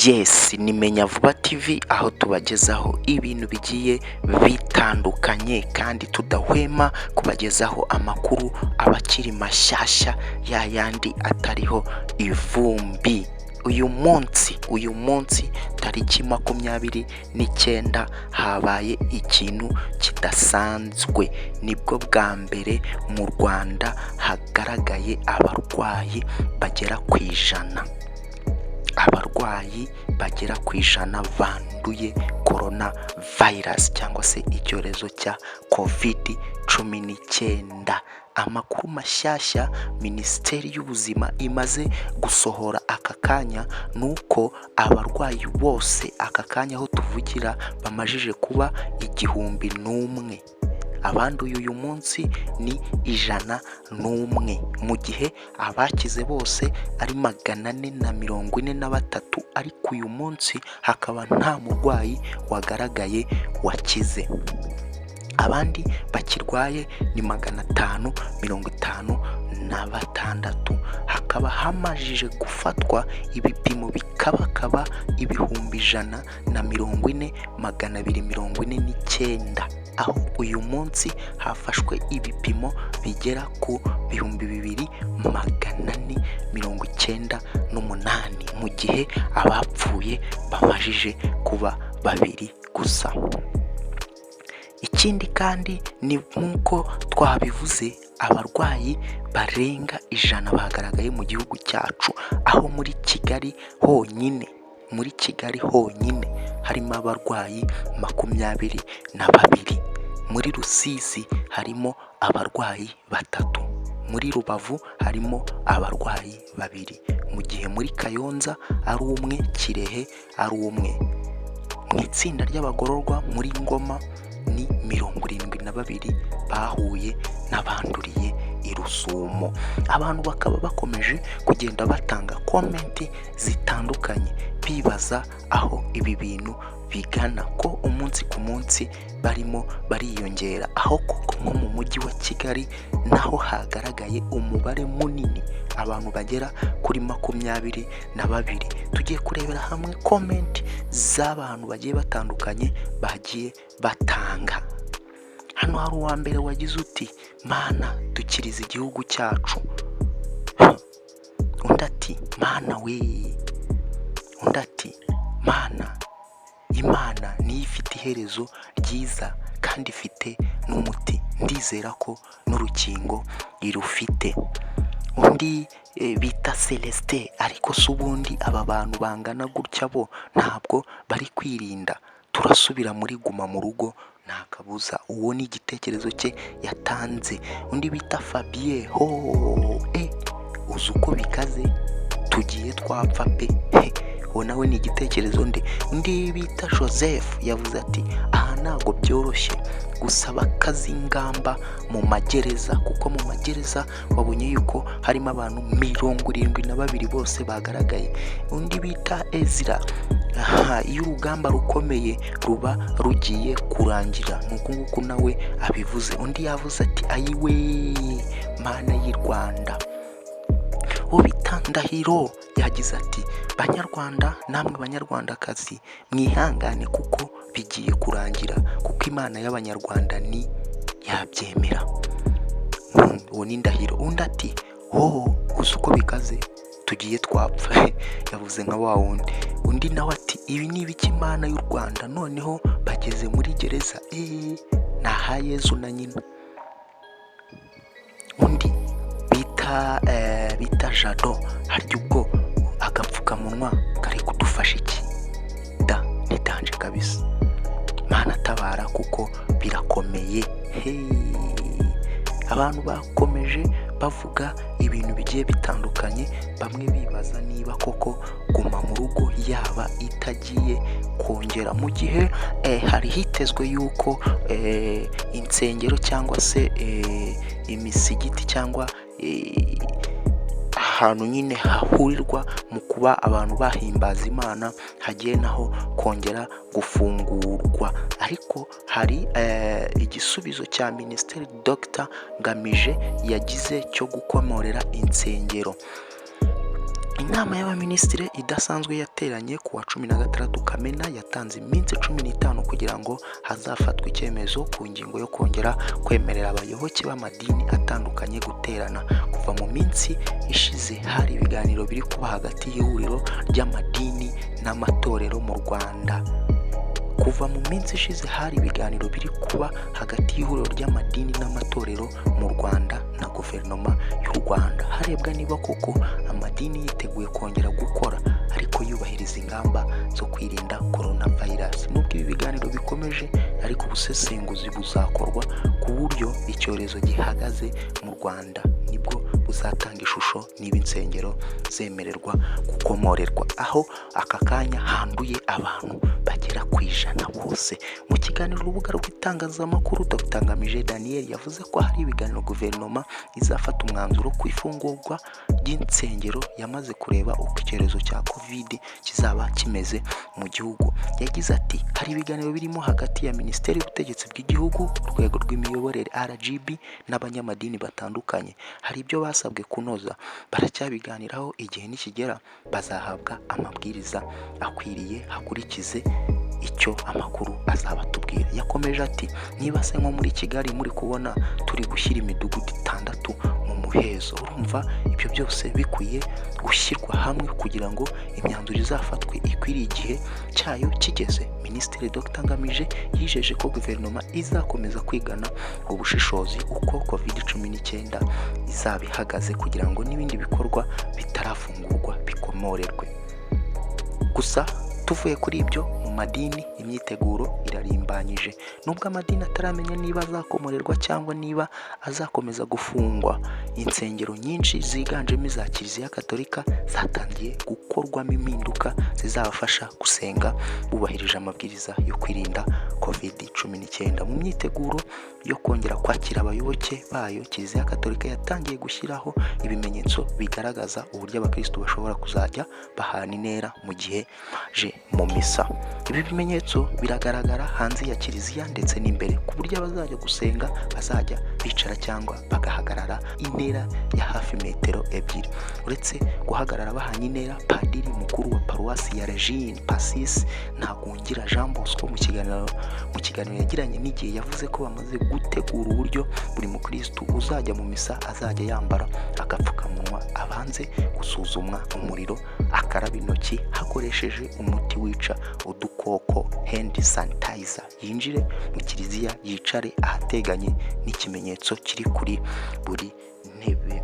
Yes, ni Menya Vuba TV, aho tubagezaho ibintu bigiye bitandukanye kandi tudahwema kubagezaho amakuru aba akiri mashyashya, ya yandi atariho ivumbi. Uyu munsi tariki 29 habaye ikintu kidasanzwe. Nibwo bwa mbere mu Rwanda hagaragaye abarwayi bagera ku 100, abarwayi bagera ku 100 banduye Corona virus cyangwa se icyorezo cya Covid-19. Amakuru mashyashya Minisiteri y'Ubuzima imaze gusohora aka kanya ni uko abarwayi bose aka kanya aho tuvugira bamajije kuba 1001. Abanduye uyu munsi ni 101, mu gihe abakize bose ari 443, ariko uyu munsi hakaba nta murwayi wagaragaye wakize. Abandi bakirwaye ni 556, hakaba hamajije gufatwa ibipimo bikabakaba 140,249, aho uyu munsi hafashwe ibipimo bigera ku 2498, mu gihe abapfuye bamajije kuba babiri gusa. Ikindi kandi ni nk'uko twabivuze, abarwayi barenga 100 bagaragaye mu gihugu cyacu, aho muri Kigali honyine, muri Kigali honyine harimo abarwayi 22, muri Rusizi harimo abarwayi batatu, muri Rubavu harimo abarwayi babiri, mu gihe muri Kayonza ari umwe, Kirehe ari umwe. Mu itsinda ry'abagororwa muri Ngoma ni 72 bahuye n'abanduriye i Rusumo. Abantu bakaba bakomeje kugenda batanga comment zitandukanye, bibaza aho ibi bintu bigana, ko umunsi ku munsi barimo bariyongera, aho koko nko mu mujyi wa Kigali naho hagaragaye umubare munini, abantu bagera kuri 22. Tugiye kurebera hamwe comment z'abantu bagiye batandukanye bagiye batanga. Hano hari uwa mbere wagize uti: "Mana, dukirize igihugu cyacu." Undi ati: "Mana we." Undi ati: "Mana, Imana niyo ifite iherezo ryiza kandi ifite n'umuti, ndizera ko n'urukingo irufite." Undi bita Celestin: "Ariko se ubundi aba bantu bangana gutya bo ntabwo bari kwirinda? Turasubira muri guma mu rugo nta kabuza." Uwo ni igitekerezo cye yatanze. Undi bita Fabien: "Ho e, uzi uko bikaze, tugiye twapfa pe." Uwo nawe ni igitekerezo nde. Undi bita Joseph yavuze ati: "Aha ntabwo byoroshye gusaba akazi ingamba mu magereza, kuko mu magereza wabonye yuko harimo abantu 72 bose bagaragaye." Undi bita Ezira: "Aha iyo urugamba rukomeye ruba rugiye kurangira." Ni uku nguku nawe abivuze. Undi yavuze ati: "Ayiwe, Mana y'i Rwanda." Uwo bita Ndahiro yagize ati: "Banyarwanda namwe banyarwandakazi, mwihangane kuko bigiye kurangira, kuko Imana y'Abanyarwanda ni yabyemera." Uwo ni Ndahiro. Undi ati: "Ho, uzi uko bikaze, tugiye twapfa." Yavuze nka wa wundi. Undi nawe ati: "Ibi ni ibiki, Imana y'u Rwanda? Noneho bageze muri gereza, eee, ni aha Yezu na nyina." Undi bita Jado: "Harya ubwo agapfukamunwa kari kudufasha iki da? Ni danger kabisa. Mana tabara kuko birakomeye." Hey. Abantu bakomeje bavuga ibintu bigiye bitandukanye, bamwe bibaza niba koko guma mu rugo yaba itagiye kongera, mu gihe hari hitezwe yuko insengero cyangwa se imisigiti cyangwa ahantu nyine hahurirwa mu kuba abantu bahimbaza Imana hagiye naho kongera gufungurwa. Ariko hari igisubizo cya Minisitiri Dr Ngamije yagize cyo gukomorera insengero. Inama y'Abaminisitiri idasanzwe yateranye ku wa 16 Kamena yatanze iminsi 15 kugira ngo hazafatwe icyemezo ku ngingo yo kongera kwemerera abayoboke b'amadini atandukanye guterana. Kuva mu minsi ishize hari ibiganiro biri kuba hagati y'ihuriro ry'amadini n'amatorero mu Rwanda. Kuva mu minsi ishize hari ibiganiro biri kuba hagati y'ihuriro ry'amadini n'amatorero mu Rwanda na Guverinoma y'u Rwanda, harebwa niba koko amadini yiteguye kongera gukora ariko yubahiriza ingamba zo kwirinda Corona virus. Nubwo ibi biganiro bikomeje ariko, ubusesenguzi buzakorwa ku buryo icyorezo gihagaze mu Rwanda, nibwo buzatanga ishusho niba insengero zemererwa gukomorerwa, aho aka kanya handuye abantu bagera ku 100 bose. Mu kiganiro urubuga rw'itangazamakuru, Dr Ngamije Daniel yavuze ko hari ibiganiro guverinoma izafata umwanzuro ku ifungurwa ry'insengero yamaze kureba uko icyorezo cya Covid kizaba kimeze mu gihugu. Yagize ati: "Hari ibiganiro birimo hagati ya Minisiteri y'Ubutegetsi bw'Igihugu, Urwego rw'Imiyoborere RGB n'abanyamadini batandukanye. Hari ibyo basabwe kunoza, baracyabiganiraho. Igihe nikigera bazahabwa amabwiriza akwiriye, hakurikize icyo amakuru azaba atubwira." Yakomeje ati: "Niba se nko muri Kigali muri kubona turi gushyira imidugudu itandatu mu muhezo, urumva ibyo byose bikwiye gushyirwa hamwe kugira ngo imyanzuro izafatwe ikwiriye igihe cyayo kigeze." Minisitiri Dr Ngamije yijeje ko guverinoma izakomeza kwigana ubushishozi uko Covid-19 izaba ihagaze kugira ngo n'ibindi bikorwa bitarafungurwa bikomorerwe. Gusa tuvuye kuri ibyo, mu madini imyiteguro irarimbanyije. Nubwo amadini ataramenya niba azakomorerwa cyangwa niba azakomeza gufungwa, insengero nyinshi ziganjemo iza Kiliziya Gatolika zatangiye gukorwamo impinduka zizabafasha gusenga bubahirije amabwiriza yo kwirinda Covid-19. Mu myiteguro yo kongera kwakira abayoboke bayo, Kiliziya Gatolika yatangiye gushyiraho ibimenyetso bigaragaza uburyo abakirisitu bashobora kuzajya bahana intera mu gihe baje mu misa. Ibi bimenyetso biragaragara hanze ya kiliziya ndetse n'imbere, ku buryo abazajya gusenga bazajya bicara cyangwa bagahagarara intera ya hafi metero 2. Uretse guhagarara bahanye intera, Padiri mukuru wa Paruwasi ya Regine Pacis, Ntagungira Jean Bosco, mu kiganiro yagiranye n'Igihe yavuze ko bamaze gutegura uburyo buri mukirisitu uzajya mu misa azajya yambara agapfukamunwa, abanze gusuzumwa umuriro, akaraba intoki hakoresheje umuti wica udukoko, hand sanitizer, yinjire mu kiliziya yicare ahateganye n'ikimenyetso kiri kuri buri ntebe.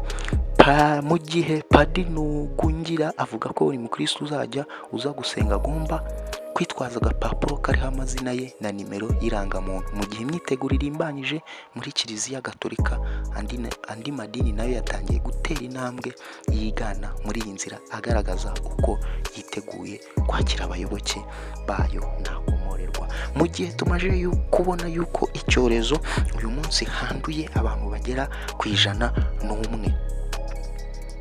Mu gihe Padiri Ntagungira avuga ko buri mukirisitu uzajya uza gusenga agomba kwitwaza agapapuro kariho amazina ye na nimero y'irangamuntu. Mu gihe imyiteguro irimbanyije muri Kiliziya Gatolika, andi madini nayo yatangiye gutera intambwe yigana muri iyi nzira, agaragaza uko yiteguye kwakira abayoboke bayo ntakomorerwa. Mu gihe tumaze kubona yuko icyorezo uyu munsi handuye abantu bagera ku 101,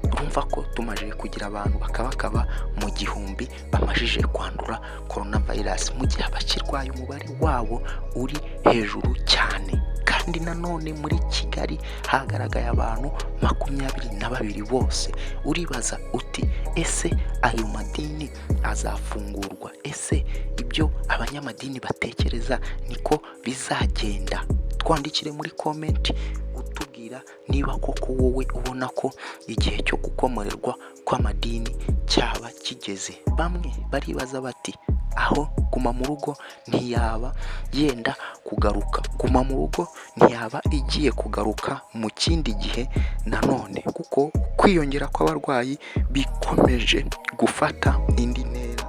urumva ko tumaze kugira abantu bakabakaba mu 1000 bamajije kwandura Corona virus, mu gihe abakirwaye umubare wabo uri hejuru cyane. Kandi nanone muri Kigali hagaragaye abantu 22 bose. Uribaza uti: "Ese ayo madini azafungurwa? Ese ibyo abanyamadini batekereza niko bizagenda?" Twandikire muri comment utubwira niba koko wowe ubona ko igihe cyo gukomorerwa kw'amadini cyaba kigeze. Bamwe baribaza bati: "Aho guma mu rugo ntiyaba yenda kugaruka? Guma mu rugo ntiyaba igiye kugaruka mu kindi gihe nanone?" Kuko kwiyongera kw'abarwayi bikomeje gufata indi ntera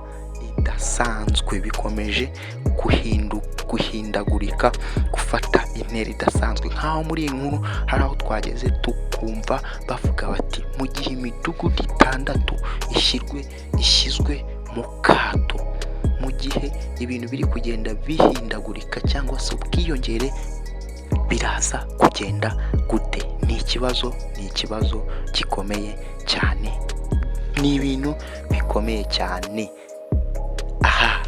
idasanzwe, bikomeje guhindagurika, gufata intera idasanzwe. Nk'aho muri iyi nkuru hari aho twageze tukumva bavuga bati: "Mu gihe imidugudu itandatu ishyizwe mu kato", mu gihe ibintu biri kugenda bihindagurika cyangwa se ubwiyongere, biraza kugenda gute? Ni ikibazo gikomeye cyane, ni ibintu bikomeye cyane. Aha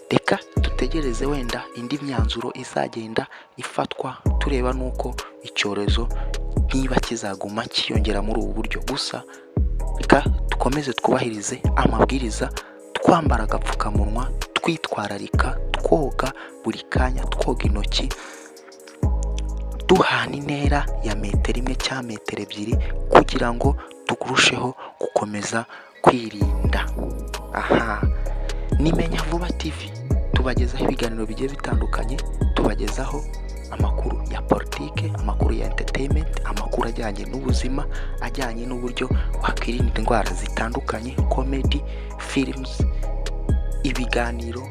reka dutegereze wenda indi myanzuro izagenda ifatwa, tureba n'uko icyorezo niba kizaguma cyiyongera muri ubu buryo gusa. Reka dukomeze twubahirize amabwiriza, twambara agapfukamunwa, twitwararika, twoga buri kanya, twoga intoki, duhana intera ya metero 1 cyangwa metero 2 kugira ngo turusheho gukomeza kwirinda. Aha ni Menya Vuba TV, tubagezaho ibiganiro bigiye bitandukanye, tubagezaho amakuru ya politike, amakuru ya entertainment, amakuru ajyanye n'ubuzima, ajyanye n'uburyo wakwirinda indwara zitandukanye, comedy, films, ibiganiro,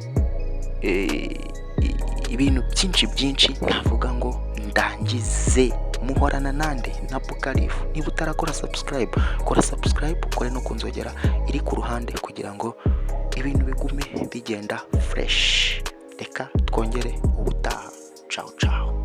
ibintu byinshi byinshi ntavuga ngo ndangize. Muhorana nande? Na Bukarifu. Niba utarakora subscribe, kora subscribe, ukore no ku nzogera iri ku ruhande kugira ngo ibintu bigume bigenda fresh. Reka twongere ubutaha. Ciao ciao.